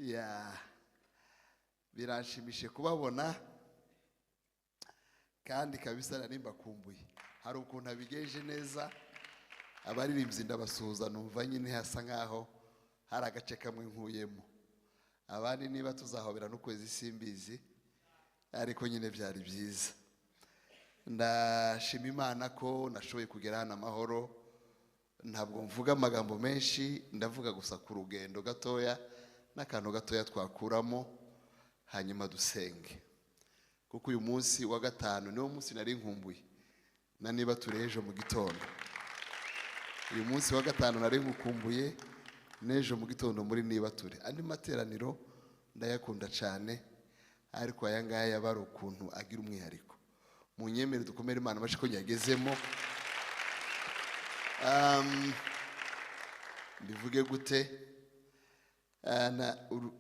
Ya, biranshimishije kubabona kandi kabisa nari mbakumbuye. Hari ukuntu abigenje neza. Abaririmbyi ndabasuhuza, numva nyine hasa nkaho hari agace kamwe nkuyemo. Abandi niba tuzahobera n'ukwezi simbizi, ariko nyine byari byiza. Ndashima Imana ko nashoboye kugera hano amahoro. Ntabwo mvuga amagambo menshi, ndavuga gusa ku rugendo gatoya n'akantu gatoya twakuramo, hanyuma dusenge, kuko uyu munsi wa gatanu niwo munsi nari nkumbuye na niba turi ejo mu gitondo. Uyu munsi wa gatanu nari nkukumbuye n'ejo mu gitondo muri niba turi. Andi materaniro ndayakunda cyane, ariko aya ngaya aba ari ukuntu agira umwihariko. Mu nyemere dukomere Imana amashyi ko nyagezemo. Mbivuge gute?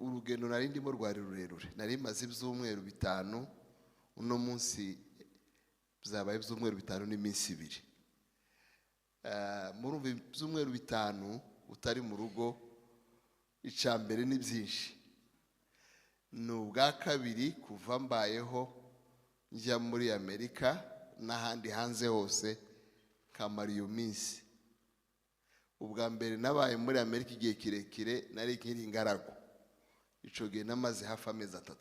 Urugendo nari ndimo rwari rurerure, nari maze ibyumweru 5. Uno munsi byabaye ibyumweru 5 n'iminsi 2. Murumva ibyumweru 5 utari mu rugo, icya mbere ni byinshi. Ni ubwa kabiri kuva mbayeho njya muri Amerika n'ahandi hanze hose nkamara iyo minsi. Ubwa mbere nabaye muri Amerika igihe kirekire nari nkiri ingaragu, ico gihe namaze hafi amezi 3,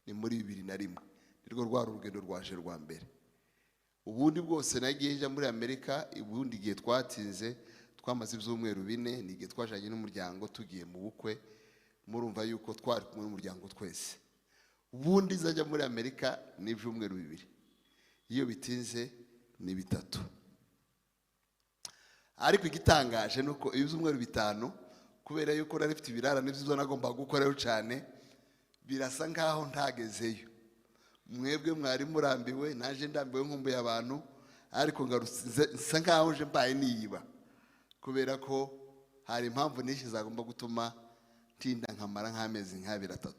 ni muri 2001, nirwo rwari urugendo rwaje rwa mbere. Ubundi bwose nagiye njya muri Amerika, ubundi gihe twatinze twamaze ibyumweru 4, ni igihe twajanye n'umuryango tugiye mu bukwe, murumva yuko twari kumwe n'umuryango twese. Ubundi nzajya muri Amerika ni ibyumweru 2, iyo bitinze ni 3. Ariko igitangaje nuko ibyumweru 5, kubera yuko nari mfite ibirara n'ibyo nagomba gukorayo cyane, birasa nkaho ntagezeyo. Mwebwe mwari murambiwe, naje ndambiwe nkumbuye abantu, ariko ngarutse nsa nkaho nje mbaye niyiba, kubera ko hari impamvu nyinshi zagomba gutuma ntinda nkamara nk'amezi nk'abiri 3.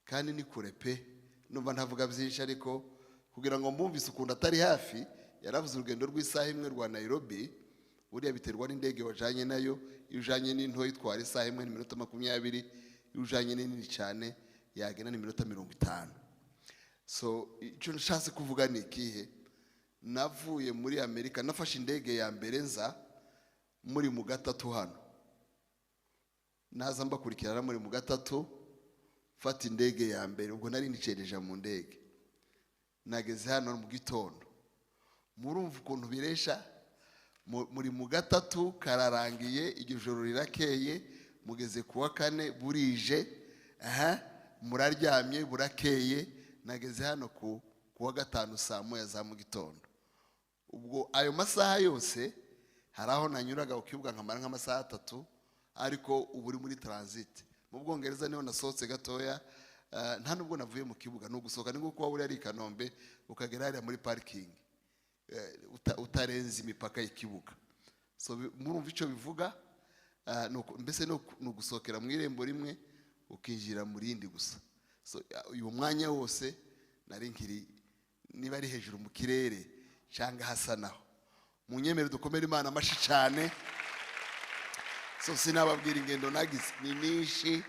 Kandi ni kure pe, numva ntavuga byinshi, ariko kugira ngo mbumvise ukuntu atari hafi. Yaravuze urugendo rw'isaha imwe rwa Nairobi, buriya biterwa n'indege wajanye nayo. Iyo ujanye n'intoya itwara isaha imwe n'iminota 20, iyo ujanye n'inini cyane yagenda n'iminota 50. So icyo nshatse kuvuga ni ikihe? Navuye muri Amerika, nafashe indege ya mbere nza muri mu gatatu hano, naza mbakurikirana muri mu gatatu, mfata indege ya mbere, ubwo nari nicereje mu ndege, nageze hano mu gitondo. Murumva ukuntu biresha, muri mu gatatu kararangiye, iryo joro rirakeye, mugeze ku wa kane burije, aha muraryamye burakeye, nageze hano ku wa gatanu saa 1 za mu gitondo. Ubwo ayo masaha yose hari aho nanyuraga ku kibuga nkamara nk'amasaha 3, ariko ubu uri muri transit. Mu Bwongereza niho nasohotse gatoya, nta nubwo navuye mu kibuga, ni ugusohoka ni nko waba uri ari i Kanombe ukagera hariya muri parking, utarenze imipaka y'ikibuga. So murumva icyo bivuga, mbese ni ugusohokera mu irembo rimwe ukinjira mu rindi gusa. So uyu mwanya wose nari nkiri niba ari hejuru mu kirere cyangwa hasa naho. Munyemere dukomere Imana amashyi cyane. So sinababwira ingendo nagize ni nyinshi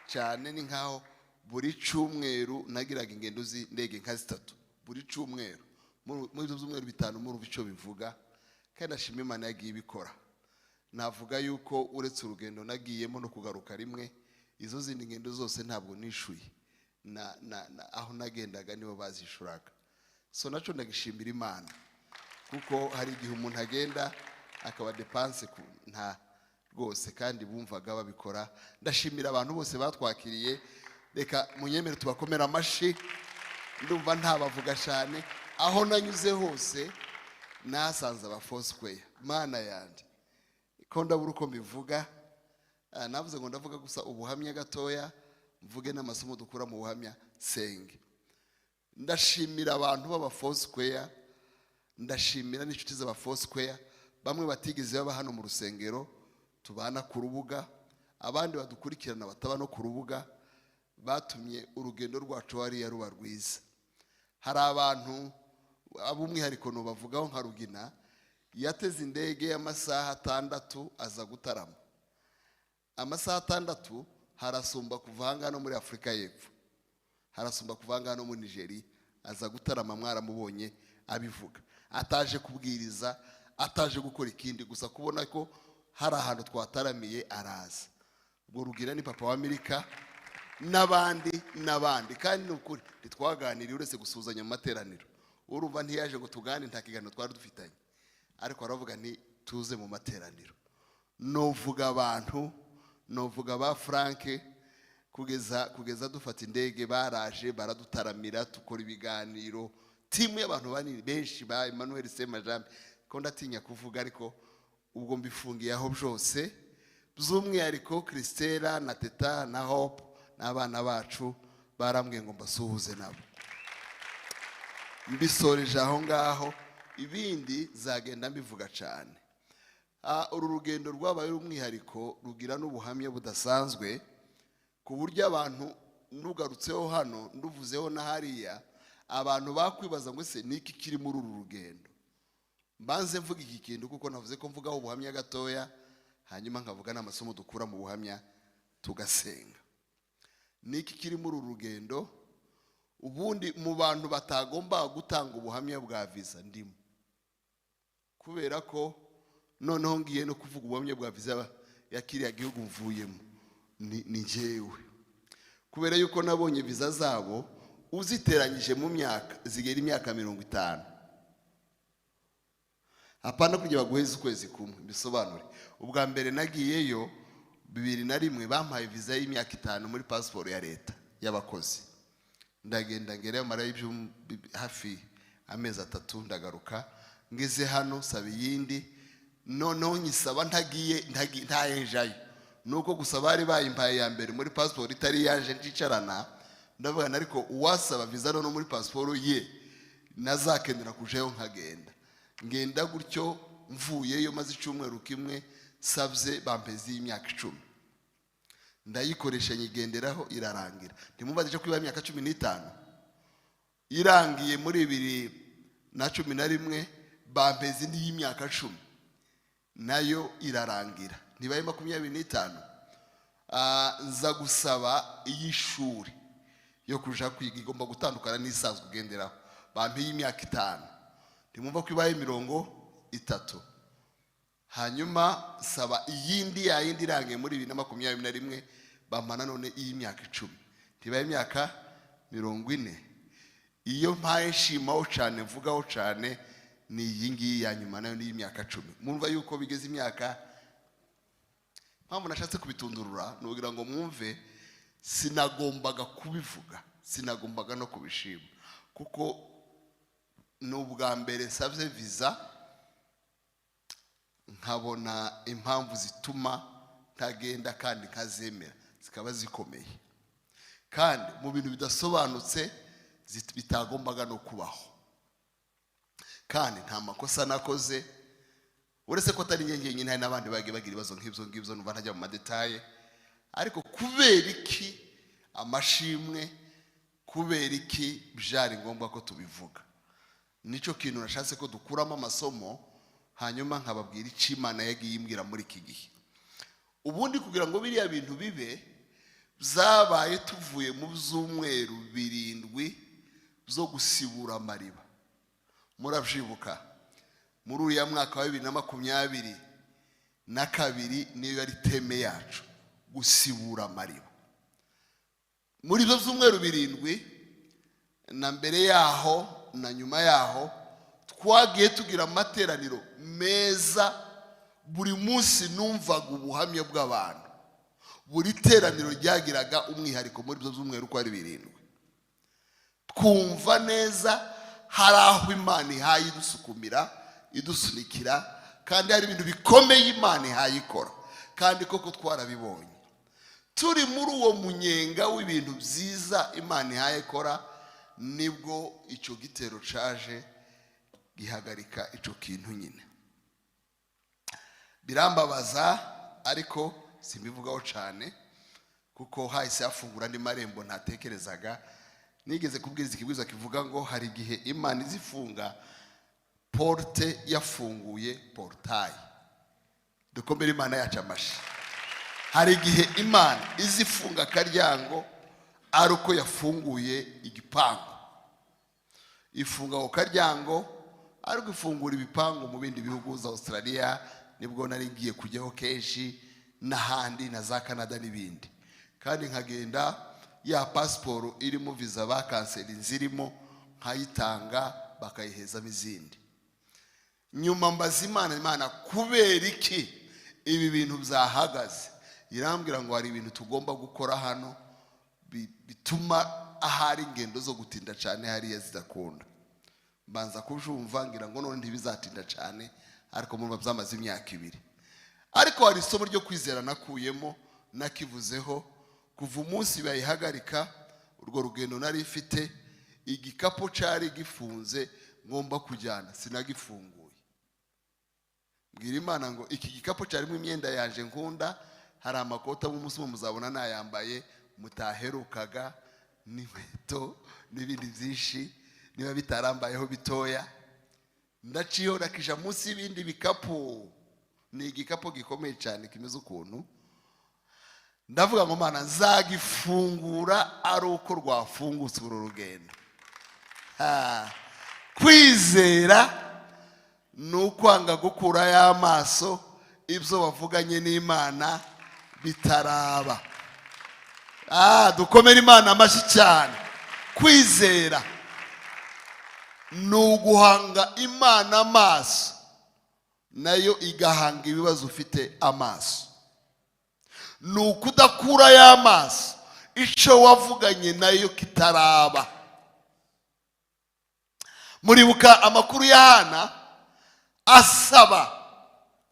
cyane, ni nkaho buri cyumweru nagiraga ingendo z'indege nka 3 buri cyumweru. Muri ibyo byumweru 5 murumva icyo bivuga, kandi ndashima Imana yagiye ibikora. Navuga yuko uretse urugendo nagiyemo no kugaruka rimwe, izo zindi ngendo zose ntabwo nishuye, aho nagendaga nibo bazishuraga. So naco ndagishimira Imana, kuko hari igihe umuntu agenda akaba dépense ku nta rwose, kandi bumvaga babikora. Ndashimira abantu bose batwakiriye, reka munyemere tubakomere amashyi, ndumva ntabavuga cyane. Aho nanyuze hose nasanze aba Foursquare, Mana yanjye ko ndabura uko mbivuga. Navuze ngo ndavuga gusa ubuhamya gatoya, mvuge n'amasomo dukura mu buhamya, senge. Ndashimira abantu b'aba Foursquare, ndashimira n'inshuti z'aba Foursquare, bamwe batigeze baba hano mu rusengero tubana ku rubuga, abandi badukurikirana bataba no ku rubuga, batumye urugendo rwacu hariya ruba rwiza. Hari abantu ab'umwihariko nubavugaho nka Rugina, yateze indege y'amasaha 6 aza gutarama. Amasaha 6 harasumba kuva ahangaha no muri Afurika y'Epfo, harasumba kuva ahangaha no muri Nigeria. Aza gutarama, mwaramubonye abivuga, ataje kubwiriza, ataje gukora ikindi, gusa kubona ko hari ahantu twataramiye araza. Ubwo Rugira ni papa wa Amerika n'abandi n'abandi. Kandi ni ukuri ntitwaganiriye uretse gusuhuzanya mu materaniro. Urumva ntiyaje ngo tuganire, nta kiganiro twari dufitanye, ariko aravuga nti tuze mu materaniro. Novuga abantu, novuga ba Frank, kugeza dufata indege baraje baradutaramira, tukora ibiganiro. Team y'abantu banini benshi ba Emmanuel Semajambe, ko ndatinya kuvuga, ariko ubwo mbifungiye aho byose. By'umwihariko Christella na Teta na Hope n'abana bacu barambwiye ngo mbasuhuze nabo. Mbisoreje aho ngaho, ibindi zagenda mbivuga cyane. Uru rugendo rwabaye umwihariko, rugira n'ubuhamya budasanzwe, ku buryo abantu ndugarutseho hano, nduvuzeho na hariya, abantu bakwibaza ngo ese ni iki kiri muri uru rugendo? Mbanze mvuga iki kintu, kuko navuze ko mvugaho ubuhamya gatoya, hanyuma nkavuga n'amasomo dukura mu buhamya, tugasenga. Ni iki kiri muri uru rugendo? Ubundi mu bantu batagomba gutanga ubuhamya bwa visa ndimo, kubera ko noneho ngiye no kuvuga ubuhamya bwa visa ya kiriya gihugu mvuyemo, ni njyewe, kubera yuko nabonye visa zabo uziteranyije mu myaka zigera imyaka 50. Hapana kujya baguheza ukwezi kumwe. Bisobanure, ubwa mbere nagiyeyo 2001, bampaye visa y'imyaka 5 muri pasiporo ya leta y'abakozi. Ndagenda, ngerayo, marayo hafi amezi 3, ndagaruka. Ngeze hano saba iyindi, noneho nyisaba ntagiye, ntayenjayo, nuko gusa bari bayimpaye ya mbere muri pasiporo itari yaje nticarana. Ndavuga ariko uwasaba visa noneho muri pasiporo ye nazakenera kujayo, nkagenda. Ngenda gutyo, mvuyeyo maze icyumweru kimwe sabye, bampezi y'imyaka 10, ndayikoresha, nyigenderaho, irarangira. Ntimubaze icyo kwiba imyaka 15 irangiye. Muri 2011 bampezi indi y'imyaka 10, nayo irarangira, ntibaye 25. Nza gusaba iy'ishuri yo kuja kwiga, igomba gutandukana n'isanzwe ugenderaho, bampa iy'imyaka 5, ntimwumva ko ibaye 30. Hanyuma saba iyindi, ya yindi irangiye muri 2021, bampa nanone iy'imyaka 10, ntibaye imyaka 40. Iyo mpaye nshimaho cyane, mvugaho cyane, ni iyi ngiyi ya nyuma, nayo ni iy'imyaka 10. Mwumva yuko bigeze imyaka. Mpamvu nashatse kubitundurura ni ukugira ngo mwumve sinagombaga kubivuga, sinagombaga no kubishima, kuko ni ubwa mbere nsabye visa nkabona impamvu zituma ntagenda kandi nkazemera, zikaba zikomeye, kandi mu bintu bidasobanutse bitagombaga no kubaho, kandi nta makosa nakoze, uretse ko atari njye njyenyine, hari n'abandi bagiye bagira ibibazo nk'ibyo ngibyo. Numva ntajya mu ma détails, ariko kubera iki amashimwe, kubera iki byari ngombwa ko tubivuga? Nicyo kintu nashatse ko dukuramo amasomo, hanyuma nkababwira icyo Imana yagiye imbwira muri iki gihe. Ubundi kugira ngo biriya bintu bibe byabaye, tuvuye mu byumweru 7 byo gusibura amariba. Murabyibuka muri uriya mwaka wa 2022, niyo yari thème yacu, gusibura amariba. Muri ibyo byumweru 7, na mbere yaho na nyuma yaho, twagiye tugira amateraniro meza. Buri munsi numvaga ubuhamya bw'abantu. Buri teraniro ryagiraga umwihariko muri ibyo byumweru uko ari 7. Twumva neza hari aho Imana ihaye idusukumira, idusunikira, kandi hari ibintu bikomeye Imana ihaye ikora, kandi koko twarabibonye. Turi muri uwo munyenga w'ibintu byiza Imana ihaye ikora, nibwo icyo gitero caje gihagarika icyo kintu nyine. Birambabaza, ariko simbivugaho cyane, kuko hahise hafungura andi marembo ntatekerezaga. Nigeze kubwiriza ikibwirizwa kivuga ngo hari igihe Imana izifunga porte, yafunguye portail. Dukomere Imana yacu amashyi. Hari igihe Imana iza ifunga akaryango ari uko yafunguye igipangu. Ifunga ako karyango ariko ifungura ibipangu mu bindi bihugu, za Australia nibwo nari ngiye kujyaho kenshi, n'ahandi na za Canada n'ibindi. Kandi nkagenda ya pasiporo irimo viza bakanseri zirimo, nkayitanga bakayihezamo izindi. Nyuma mbaza Imana: "Imana, kubera iki ibi bintu byahagaze?" Irambwira ngo hari ibintu tugomba gukora hano bituma ahari ingendo zo gutinda cyane hariya zidakunda. Mbanza kujumva, ngira ngo none ntibizatinda cyane, ariko murumva byamaze imyaka 2. Ariko hari isomo ryo kwizera nakuyemo, nakivuzeho. Kuva umunsi bayihagarika urwo rugendo, nari mfite igikapu cyari gifunze ngomba kujyana, sinagifunguye. Mbwira Imana ngo iki gikapu cyarimo imyenda yaje nkunda, hari amakoti umunsi umwe muzabona nayambaye mutaherukaga, n'inkweto n'ibindi byinshi, niba bitarambayeho bitoya. Ndaciyeho nakija munsi y'ibindi bikapu. Ni igikapu gikomeye cyane kimeze ukuntu. Ndavuga ngo: "Mana, nzagifungura ari uko rwafungutse uru rugendo." Kwizera ni ukwanga gukurayo amaso ibyo wavuganye n'Imana bitaraba. Dukomere Imana amashyi cyane. Kwizera ni uguhanga Imana amaso, nayo igahanga ibibazo ufite amaso. Ni ukudakurayo amaso icyo wavuganye nayo kitaraba. Muribuka amakuru ya Hana asaba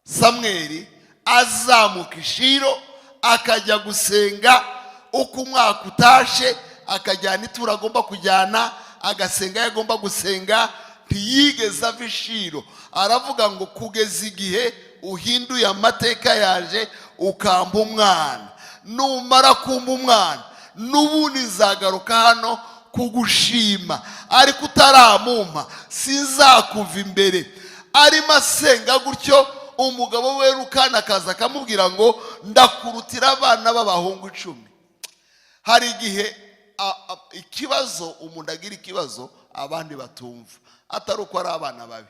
Samweri, azamuka i Shilo akajya gusenga uko umwaka utashe, akajyana ituro agomba kujyana, agasenga ayo agomba gusenga. Ntiyigeze ava i Shilo. Aravuga ngo: "Kugeza igihe uhinduye amateka yaje ukampa umwana, numara kumpa umwana n'ubundi nzagaruka hano kugushima, ariko utaramumpa sinzakuva imbere." Arimo asenga gutyo, umugabo we Rukana akaza akamubwira ngo: "Ndakurutira abana b'abahungu 10." Hari igihe ikibazo umuntu agira, ikibazo abandi batumva, atari uko ari abana babi,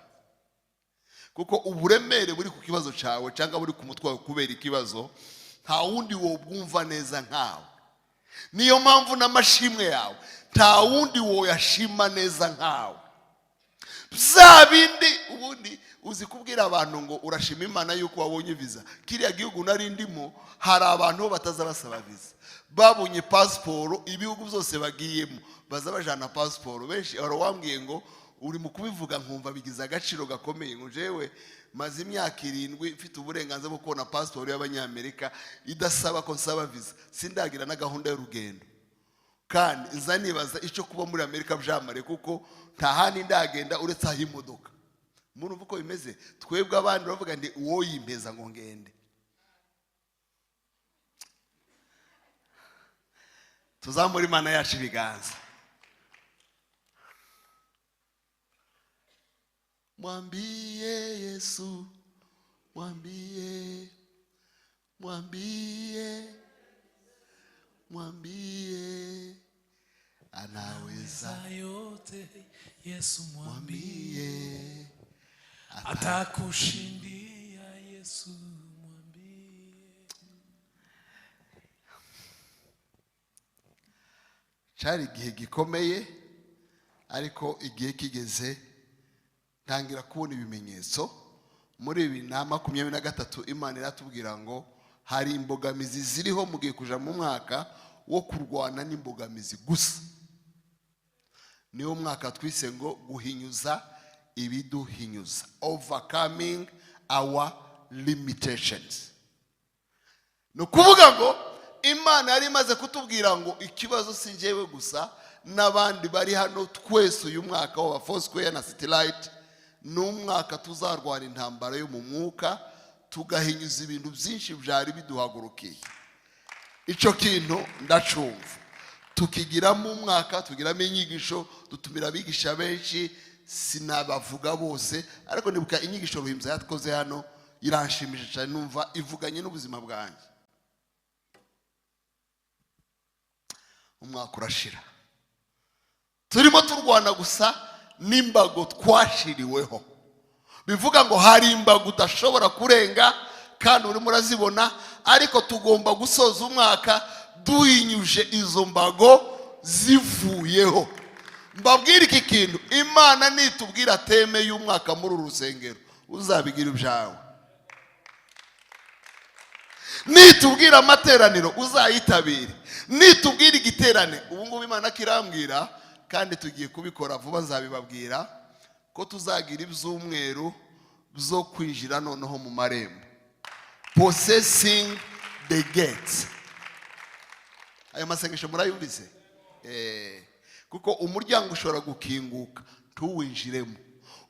kuko uburemere buri ku kibazo cyawe cyangwa buri ku mutwe wawe kubera ikibazo, nta wundi wobwumva neza nkawe. Niyo mpamvu n'amashimwe yawe nta wundi woyashima neza nkawe. Bya bindi ubundi uzi kubwira abantu ngo urashima Imana yuko wabonye viza. Kiriya gihugu nari ndimo, hari abantu bataza basaba viza, babonye pasiporo. Ibihugu byose bagiyemo baza bajana pasiporo. Benshi wari wambwiye ngo uri mu kubivuga nkumva bigize agaciro gakomeye, ngo jewe maze imyaka 7 mfite uburenganzira bwo kubona pasiporo y'Abanyamerika idasaba ko nsaba viza, sindagira na gahunda y'urugendo. Kandi nza nibaza icyo kuba muri Amerika byamare, kuko nta handi ndagenda uretse aho imodoka. Murumva uko bimeze? Twebwe abandi bavuga ndi uwo yimpeza ngo ngende. Tuzamure Imana yacu ibiganza. Mwambie Yesu, mwambie, mwambie, mwambie anaweza yote. Yesu mwambie, mwambie atakushindia. Yesu mwambie. Cyari igihe gikomeye, ariko igihe kigeze ntangira kubona ibimenyetso. Muri 2023 Imana iratubwira ngo hari imbogamizi ziriho, mugiye kuja mu mwaka wo kurwana n'imbogamizi gusa. Niwo mwaka twise ngo guhinyuza ibiduhinyuza, overcoming our limitations. Ni ukuvuga ngo Imana yari imaze kutubwira ngo ikibazo si njyewe gusa, n'abandi bari hano twese. Uyu mwaka wa Foursquare na City Light ni umwaka tuzarwana intambara yo mu mwuka, tugahinyuza ibintu byinshi byari biduhagurukiye. Icyo kintu ndacumva tukigiramo umwaka, tugiramo inyigisho, dutumira abigisha benshi, sinabavuga bose, ariko nibuka inyigisho Ruhimbya yakoze hano, iranshimishije cyane, numva ivuganye n'ubuzima bwanjye. Umwaka urashira turimo turwana gusa n'imbago twashiriweho. Bivuga ngo hari imbago udashobora kurenga kandi urimo urazibona, ariko tugomba gusoza umwaka duhinyuje izo mbago zivuyeho. Mbabwire iki kintu: Imana nitubwira theme y'umwaka muri uru rusengero, uzabigira ibyawe. Nitubwira amateraniro, uzayitabire. Nitubwira igiterane, ubu ngubu Imana kirambwira, kandi tugiye kubikora vuba, nzabibabwira, ko tuzagira ibyumweru byo kwinjira noneho mu marembo, possessing the gates. Ayo masengesho murayumvise? Kuko umuryango ushobora gukinguka ntuwinjiremo,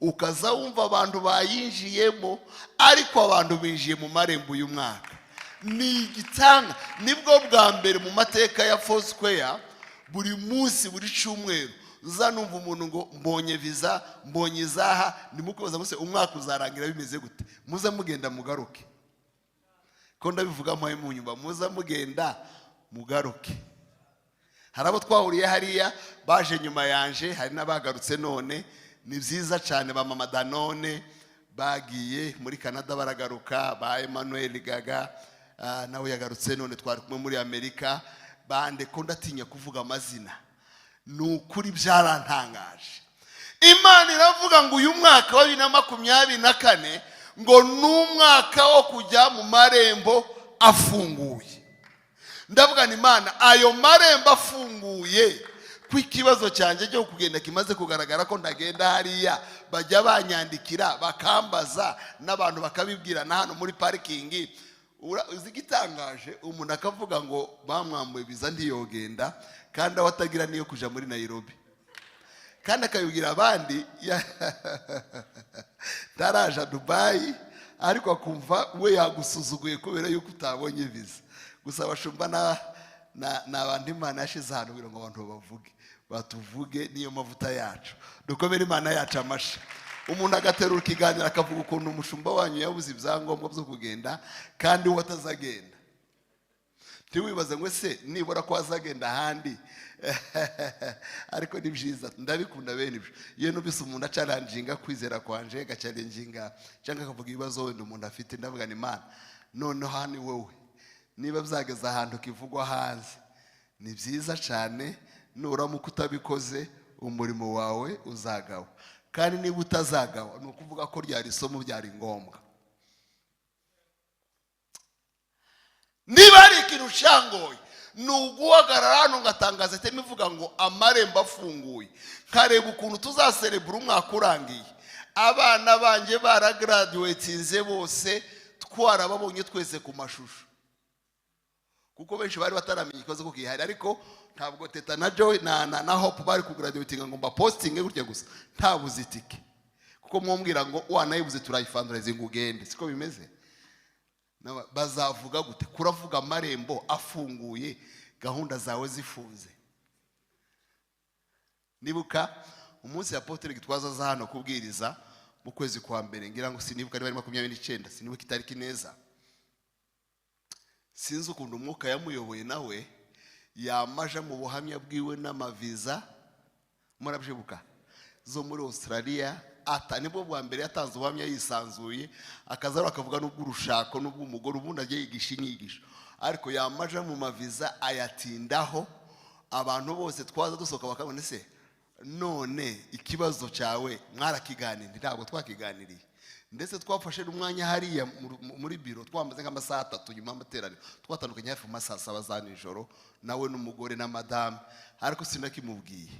ukaza wumva abantu bayinjiyemo, ariko abantu binjiye mu marembo uyu mwaka ni igitanga. Nibwo bwa mbere mu mateka ya Foursquare, buri munsi, buri cyumweru uza numva umuntu ngo mbonye viza, mbonye izaha. Nimukubaza muse umwaka uzarangira bimeze gute? Muze mugenda mugaruke, ko ndabivuga mpaye mu nyumba, muze mugenda mugaruke. Hari abo twahuriye hariya baje nyuma yanje, hari n'abagarutse none. Ni byiza cyane. Ba mama Danone bagiye muri Canada baragaruka, ba Emmanuel Gaga nawe yagarutse none, twari kumwe muri Amerika. Bande ko ndatinya kuvuga amazina. Ni ukuri byarantangaje. Imana iravuga ngo uyu mwaka wa 2024 ngo ni umwaka wo kujya mu marembo afunguye. Ndavuga ni Imana, ayo marembo afunguye, ko ikibazo cyanjye cyo kugenda kimaze kugaragara, ko ndagenda hariya bajya banyandikira bakambaza, n'abantu bakabibwira na hano muri parking. Uzi igitangaje? Umuntu akavuga ngo bamwambuye viza ntiyogenda, kandi aho atagira niyo kuja muri Nairobi, kandi akabibwira abandi ntaraja Dubayi, ariko akumva we yagusuzuguye kubera yuko utabonye viza. Gusa abashumba ni abantu Imana yashize ahantu kugira ngo abantu bavuge, batuvuge, niyo mavuta yacu. Dukomere Imana yacu amashyi. Umuntu agaterura ikiganiro akavuga ukuntu umushumba wanyu yabuze ibyangombwa byo kugenda kandi we atazagenda. Ntiwibaze ngo ese nibura ko azagenda ahandi. Ariko ni byiza, ndabikunda bene ibyo. Iyo numvise umuntu achallenginga kwizera kwanje, agachallenginga cyangwa akavuga ibibazo wenda umuntu afite, ndavuga ni Imana noneho hano wowe niba byageze ahantu kivugwa hanze, ni byiza cyane. Nuramuka utabikoze, umurimo wawe uzagawa, kandi niba utazagawa ni ukuvuga ko ryari isomo, byari ngombwa. Niba hari ikintu cyangoye ni uguhagarara hano ngatangaza theme ivuga ngo amarembo afunguye, nkareba ukuntu tuzaserebura umwaka urangiye abana banjye baragraduatinze bose, twarababonye twese ku mashusho, kuko benshi bari bataramenya ikibazo ko gihari. Ariko ntabwo Teta na Joy na Hope bari kugraduatinga ngo mbapostinge gutya gusa ntabuze itike, kuko mwumvira ngo wanayibuze turayifundraisinga ngo ugende, siko bimeze? Bazavuga gute kuravuga amarembo afunguye, gahunda zawe zifunze? Nibuka umunsi apôtre Gitwaza aza hano kubwiriza mu kwezi kwa mbere, ngira ngo sinibuka niba ari 29, sinibuka itariki neza. Sinzi ukuntu umwuka yamuyoboye, nawe yamaja mu buhamya bwiwe n'amaviza. Murabyibuka zo muri Australia? Ata nibwo bwa mbere yatanze ubuhamya yisanzuye, akaza rero akavuga n'ubw'urushako n'ubw'umugore. Ubundi agiye yigisha inyigisho, ariko yamaja mu maviza ayatindaho. Abantu bose twaza dusohoka bakabona ese none ikibazo cyawe mwarakiganiriye? Ntabwo twakiganiriye. Ndetse twafashe n'umwanya hariya muri biro, twamaze nk'amasaha 3 nyuma y'amateraniro. Twatandukanye hafi mu masaha 7 za nijoro, nawe n'umugore na madamu, ariko sinakimubwiye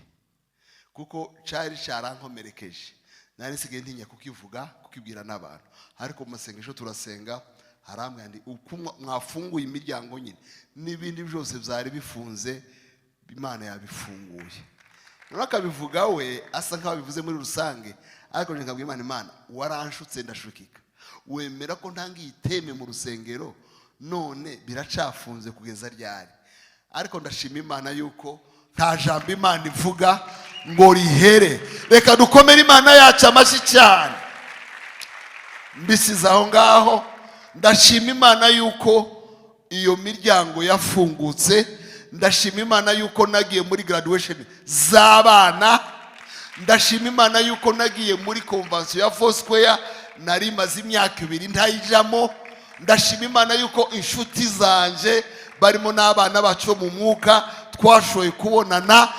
kuko cyari cyarankomerekeje. Nari nsigaye ntinya kukivuga, kukibwira n'abantu. Ariko mu masengesho turasenga, harambwira ndi uko mwafunguye imiryango nyine, n'ibindi byose byari bifunze Imana yabifunguye. Noneho akabivuga we asa nkaho abivuze muri rusange, ariko njye nkabwira Imana: Imana, waranshutse ndashukika, wemera ko ntanga iyi theme mu rusengero, none biracafunze kugeza ryari? Ariko ndashima Imana yuko nta jambo Imana ivuga ngo rihere. Reka dukomere Imana yacu amashyi cyane. Mbisize aho ngaho. Ndashima Imana yuko iyo miryango yafungutse. Ndashima Imana yuko nagiye muri graduation z'abana. Ndashima Imana yuko nagiye muri convention ya Foursquare, nari maze imyaka 2 ntayijamo. Ndashima Imana yuko inshuti zanje, barimo n'abana bacu bo mu mwuka, twashoboye kubonana.